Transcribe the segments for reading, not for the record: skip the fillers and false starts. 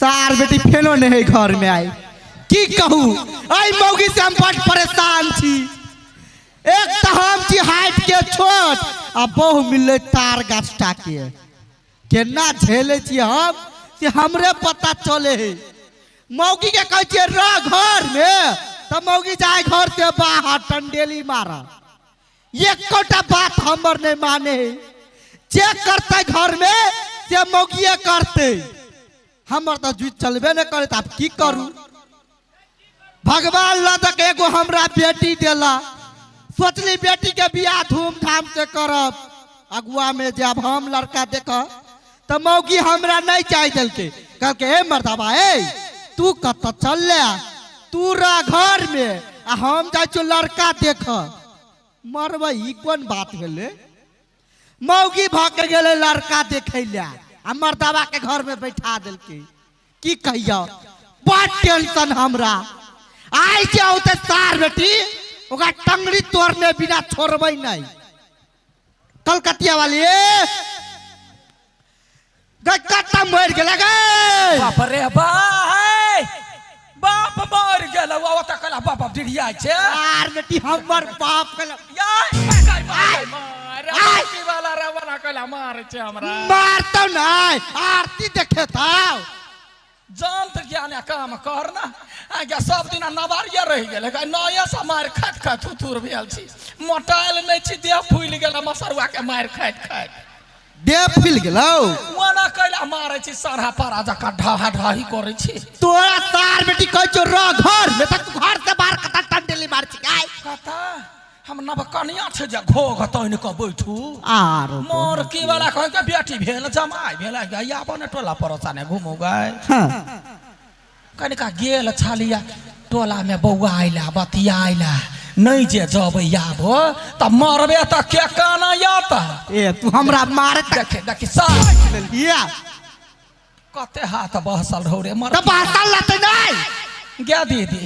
सार बेटी फेनो नहीं है घर में आई। की कहू, आई मौगी से हम बड़ परेशान छी। एक तो हम छी हाइट के छोट आ बहु मिलले तार गाछ टा के। केना झेले छी हम से हमरे पता चले है। मौगी के कहै छियै रह घर में, तऽ मौगी जाय घर से बाहर टंडेली मारा। एकोटा बात हमर नहीं माने है। जे करते घर में से मौगिए करते। हमर तऽ जुइत चलबे नहीं करे, आब की करू। भगवान लदक एगो हमरा बेटी देला, सोचली बेटी के बियाह धूमधाम से करब। अगुआ में जब हम लड़का देख तो मौगी हमरा नहीं चाह दिलके। कहलके ए मर्दाबा ए तू कत चल ले, तू रह घर में आ हम जाइ छियौ लड़का देख। मरबै ई कोन बात भेलै। मौगी भऽ के गेलै लड़का देखै ले आ मर्दाबा के घर में बैठा देलकै। की कहियौ, बड़ टेंशन हमरा। आइ जे औतै सार बेटी ओकरा टंगड़ी तोड़ने बिना छोड़बै नहीं। कलकतिया वाली ए गई कत्ता मर गेलै गई। बाप रे बाप, बाप मर गेल। ओ तऽ कहला बाप बाप डिरिया छै। सार बेटी हमर बाप कहला वाला रे वाला कहला मारै छै हमरा। मारतौ नहीं, आरती देखेतौ। जान तऽ ज्ञान काम कर ना। आगे सब दिन नवारिया रहि गेलै, नया से मारि खाइत खाइत थुथुर भेल छी, मोटायल नहि छी, देह फूलि गेल मसरुआ के मारि खाइत खाइत। देह फूलि गेलौ? ओना कैला मारै छी, सारा पारा जकाँ ढहा ढही करै छी। तोरा सार बेटी कहै छौ रह घर में, तऽ तू घर से बाहर कतऽ टंडेली मारै छी? आइ कतऽ हम नवकनिया छै जे घोघ तानि कऽ बैठू। आर मोर की वाला कहै के बेटी भेल जमाइ भेल आबो ने टोला पड़ोसा ने घुमू गए। हाँ। कनिका गेल छलिया टोला में बौआ अयला बतिया अयला, नहीं जे जबै आबो तऽ मरबे तऽ के काना यात। ए तू हमरा मारे तक देखे देखी सार या कते हाथ बहसल रहौ रे मर। तऽ बहसल रहतै नहीं। गे दीदी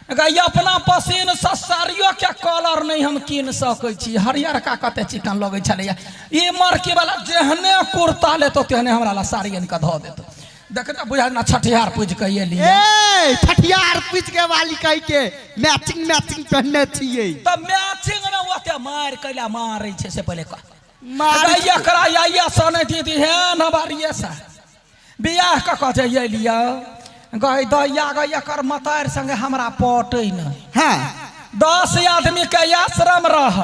गई अपना पसीन से साड़ियो के कलर नहीं हम कीन सकै छी। हरियरका कते चिकन लगै छलैया। ई मरकी वाला जेहने कुर्ता लेतो तेहने हमरा ला साड़ी आनि कऽ धऽ देतो। देख ने बुझा ना छठिहार पूज के एलियै। ए छठिहार पूज के वाली कहि के मैचिंग मैचिंग पहनने छियै। तऽ मैचिंग में ओते मारि कैला मारै छै से पहिले कह। मारै गई एकरा आइया सँ नहि दीदी हे नवारिये सँ बियाह कऽ कऽ जे एलियै गई दैया गई एकर मतारि संगे हमरा पटै नहि। हाँ। 10 आदमी के आश्रम रह,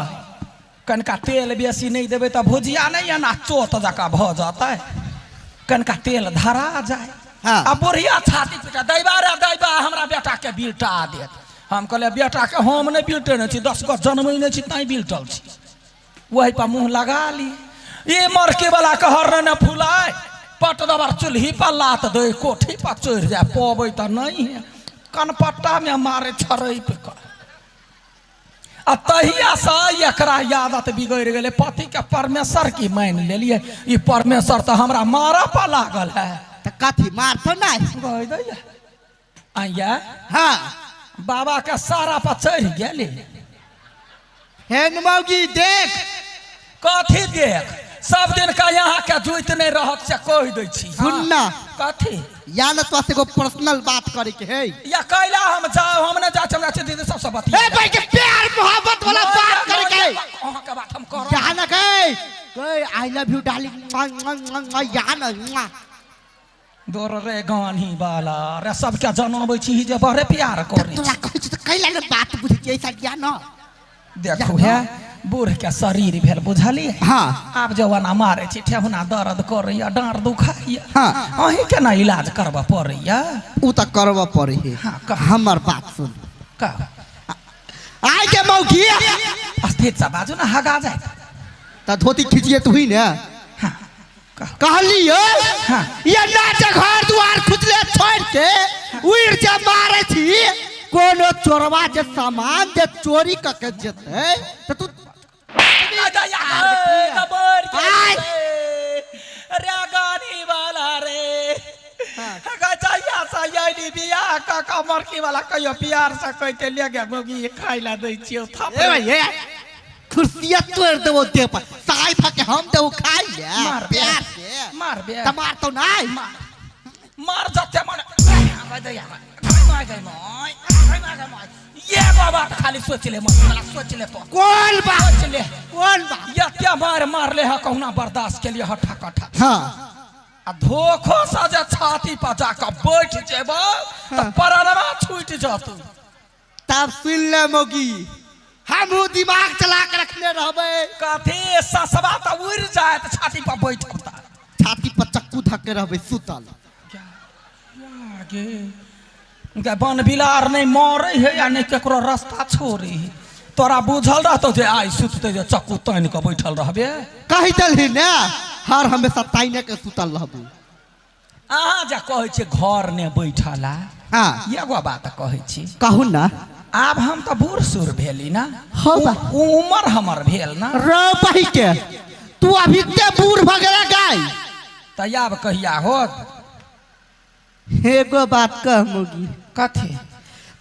कनिका तेल बेसी नहि देबै तऽ भुजिया नहि एना चोत जकाँ भऽ जेतै, कनिका तेल धरा जाय। हाँ। आ बुढ़िया छाती पीटा दैबा रे दैबा हमरा बेटा के बिलटा देत। हम कहलियै बेटा के हम नहि बिलटेने छी, 10 गो जनमै नहि छी तैं बिलटल छी। वही पर मुँह लगा ली। ई मरकी वाला कहर ने फुलाय पट दबर चूल्ही पर लात दे कोठी पर चढ़ि जाय, पबै तऽ नहीं है, कनपट्टा में मारे छरैप कऽ। आ तहिया से एकरा आदत बिगड़ि गेलै। पति के परमेश्वर की मानि लेलियै, ई परमेश्वर तऽ हमरा मारऽ पर लागल है। तऽ कथी मारतौ नहीं? कहि दैया आइया। हाँ। बाबा के सारा पर चढ़ि गेली। हेन मौगी देख। कथी देख? सब दिन का यहाँ के जुइत नहीं रहत से कहि दै छी। सुन ना। कथी? या ना तो से एगो पर्सनल बात करे के है। या कैला हम जाओ, हम नहीं जाए, हमरा छै दीदी सबसे बतिया। ए भाई के प्यार मोहब्बत वाला बात करे के है। अहाँ के बात हम करब। या ना कहे, कहे I love you darling, या ना, मुआ। दौड़ रे गानी वाला रे सबके जनाबै छी जे बड़े प्यार करै तोरा कहै छी तऽ कैला ने बात बुझै छी, ऐसा या ना। देखू हे बूढ़ के शरीर भेल बुझलियै। हाँ। आब जवाना मारै छी, ठेहुना दर्द करैया, डाँड़ दुखाइया। हाँ। अहीं केना इलाज करबऽ पड़ैया? उ तऽ करबऽ पड़ै है। हाँ, कह। हमर बात सुन। कह। आइ के मौगी। अस्थिर से बाजू ना, हगा जाए। तऽ धोती खिचिए तू ही ने। हाँ, कह। कहलियै, हाँ। ये नाच घर दुआर खुजले छोड़ के उड़ जे मारै छी, कोनो चोरवा जे सामान जे चोरी कऽ के जेतै तऽ तू आय। रे गाड़ी वाला रे। गजैया से अयली बियाह कऽ कऽ मरकी वाला कहियो प्यार से कहिते ले गे मौगी खाय ला दै छियौ थप। ए भाई, ए, कुर्सिया तोड़ देबो देह पर। साई फा के हम देबो खाइ ले। मार बे। प्यार से। मार बे। तऽ मारतौ नहि। मार। मार जते मार ये बात खाली सोच ले, सोच ले तो कौन बात सोच ले, कौन बात ये मार मार ले है कहुना बर्दाश्त के लिए हठा कठा। हाँ आ धोखो सा जे छाती पर जाकर बैठ जेबा त परनमा छूट जतौ। तब सुन ले मोगी, हमहू दिमाग चला के रखने रहबै। कथी ससबा त उड़ जाए त छाती पर बैठब त छाती पर चक्कू धके रहबै सुतल। गे गे बन बिलार नहीं मरे है या नहीं केकरो रास्ता छोड़े है। तोरा बुझल रहतो जे आइ सुतते जे चक्कू तानि के बैठल रहबे। कहि देलही ने हर हमेशा ताइने के सुतल रहबू। अहाँ जे कहै छी घर ने बैठला, हाँ एगो बात कहै छी। कहू ना। आब हम तऽ बूढ़ सूढ़ भेली ना, हो बा। उमर हमर भेल ना। रो बही के तू अभी ते बूढ़ भ गेला गाय। तऽ आब कहिया होत? एगो बात कह मोगी। कथी?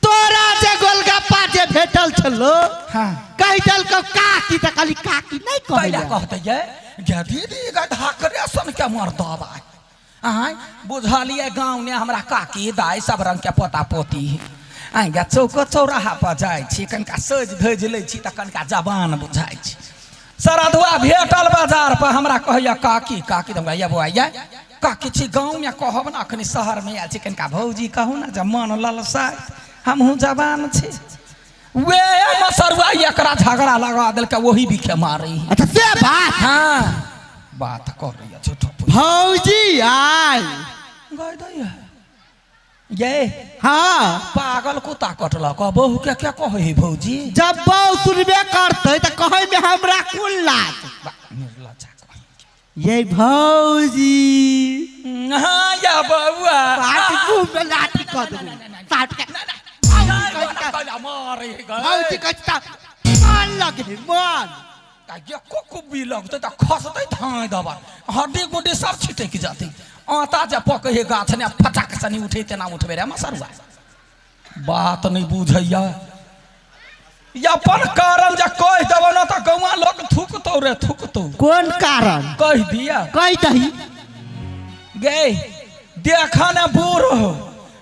तोरा जे गोलगप्पा जे भेटल छलो, हाँ कहि देलकौ काकी तऽ खाली काकी नहीं कहै कैला कहते ये गे दीदी गे धाकरे सन के मर्दबा। आँय बुझलियै गाँव ने हमरा काकी दाइ सब रंग के पोता पोती है। आँय गे चौक चौराहा पर जाइ छी कनिका सजि धजि लै छी तऽ कनिका जवान बुझाइ छी। सरधुआ भेटल बाजार पर हमरा कहैया काकी काकी, तऽ हम कहैया बौआ ये काकी छी गाँव में कहब ना, अखनी शहर में आयल छी कनिका भौजी कहू ना जे मन ललसाय, हमहूँ जवान छी। वे मसरुआ एकरा झगड़ा लगा देलकै वही बिखे मारै। अच्छा से बात। हाँ बात करैया झूठो भौजी आय गाय दैया ये हाँ पागल कुत्ता कटलक बहू के क्या कहै है भौजी? जब बहू सुनबे करतै तऽ कहै में हमरा कुन लाज। निर्लज्जा कहीं। ये भौजी हाँ या बउआ साठ मुँह में लाठी कऽ देबै। साठ के भौजी कहै छै मन लगे मन। एको कुब्बी लगतै तऽ खसतै धाँइ दबर हड्डी गुड्डी सब छिटकि जेतै। आटा जे पकै है गाछ ने फटाक सनी उठे तेना उठबै रे मसरुआ। बात नहीं बुझैया अपन कारण जे कहि देबो ना तऽ गौआ लोक थुकतौ रे थुकतौ। कोन कारण? कहि दिया। कहि दही। गे देखा ने बूढ़ हो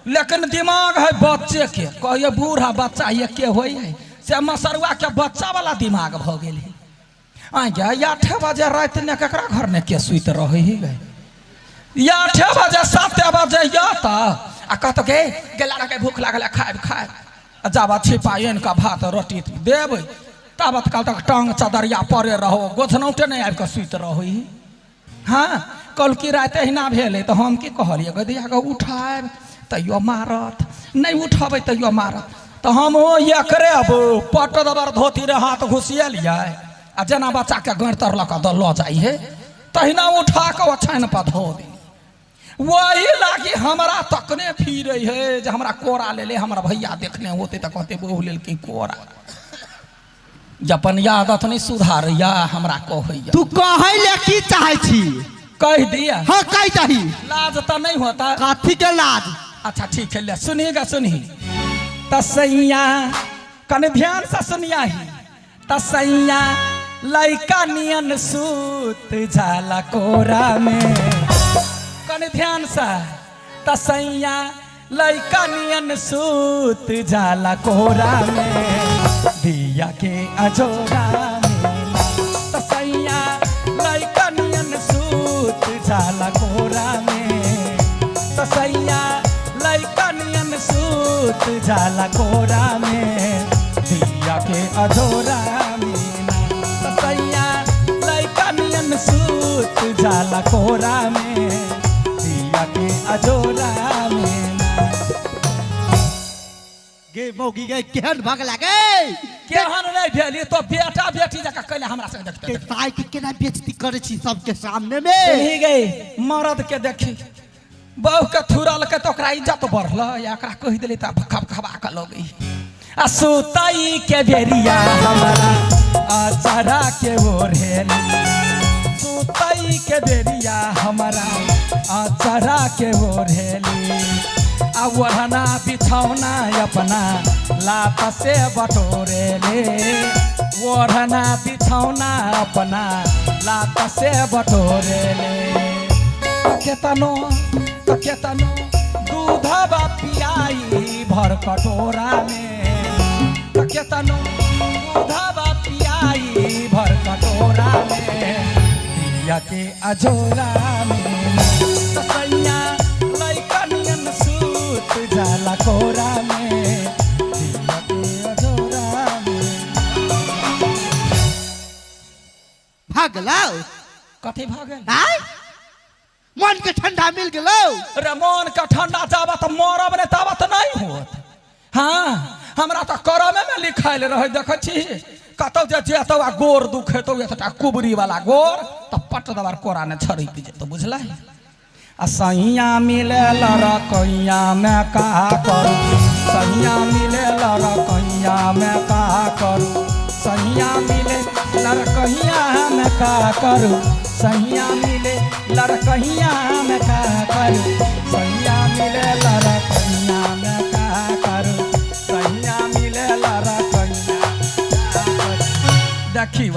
लेकिन दिमाग है बच्चे के। कहिए बूढ़ आ बच्चा एके होइ है से मसरुआ के बच्चा वाला दिमाग भऽ गेल है। आँय गे 8 बजे राति ने केकरा घर ने के सुति रहै है गे? 8 बजे 7 बजे यत आ कहतो गे गेला के भूख लागल खायब खायब। आ जाबा छिपायन का भात रोटी देबै ताबत काल तक टांग चदरिया परे रहो गोधनौटे नहि आबि कऽ सुति रहै। हाँ कल की राति एहिना भेलै तऽ हम की कहलियै गदिया के उठायब तैयो मारत, नहि उठेबै तैयो मारत। तऽ हम ओ एकरे पट दबर धोती रे हाथ घुसिएलियै आ जेना बच्चाके गैर तर लऽ कऽ लऽ जाइ है तहिना उठा कऽ ओछाइन पर धऽ देली। वही लागी हमरा तकने फिरै है जे हमरा कोरा लेले हमरा भैया देखने होते तऽ कहते बहु लेलकै कोरा। अपन आदत नहि सुधारैया हमरा कहैया। तू कहै ले की चाहै छी? कहि दिया। हाँ कहि दही। लाज तऽ नहीं होता। कथी के लाज? अच्छा ठीक है ले सुनिएगा सुनही। तसैया कने ध्यान से सुनिया ही। तसैया लैका नियन सूत जाला कोरा में। कने ध्यान से। तसैया लैका नियन सूत जाला कोरा में दिया के अजोरा में। तसैया लैका नियन सूत जाला कोरा में। तसैया लैका नियन सूत जाला कोरा में दिया के अजोरा में। तसैया लैका नियन सूत जाला कोरा में दिया के अजोरा में। गे मौगी गे केहन भगला गे? केहन नहीं भेली तो बेटा बेटी जकाँ कैले हमरा संग देखते के ताई के केना बेइज्जती करै छी सबके सामने में? सुनही गे मरद के देखी बहू के थुरल के तो ओकरा इज्जत बढ़ल या एकरा कहि देली तऽ खबखबा कऽ लगै। आ सुतई के बेरिया हमरा अचरा के ओढ़ेली। सुतई के बेरिया हमरा अचरा के ओढ़ेली। आ ओढ़ना बिछौना अपना लात से बटोरेले। ओढ़ना बिछौना अपना लात से बटोरेले। केतनो केतनो दूधवा पियाई भर कटोरा में, त केतनो दूधवा पियाई भर कटोरा में, दिया के अजोरा में त सैया लइका नियन सूत जाला कोरा में, दिया के अजोरा में। भागलौ। कथी भऽ गेल? आय मन के ठंडा मिल गेलौ। रे मन के ठंडा जाबत मरब नहि ताबत नहि होत। हाँ हमरा तऽ करमे में लिखायल रहै, देखै छी कतौ जे जेतौ आ गोर दुखेतौ एतटा कुबरी वाला गोर तऽ पट दबार कोरा ने छड़पि जेतौ, बुझलै? आ सैया मिले लड़कैया में का करू, सैया मिले लड़कैया में का करू, सैया मिले लड़कैया में का करू, सैया मिले लड़कैया में का करू, सैया मिले लड़कैया में का करू, सैया मिले लड़कैया में का करू। देखी।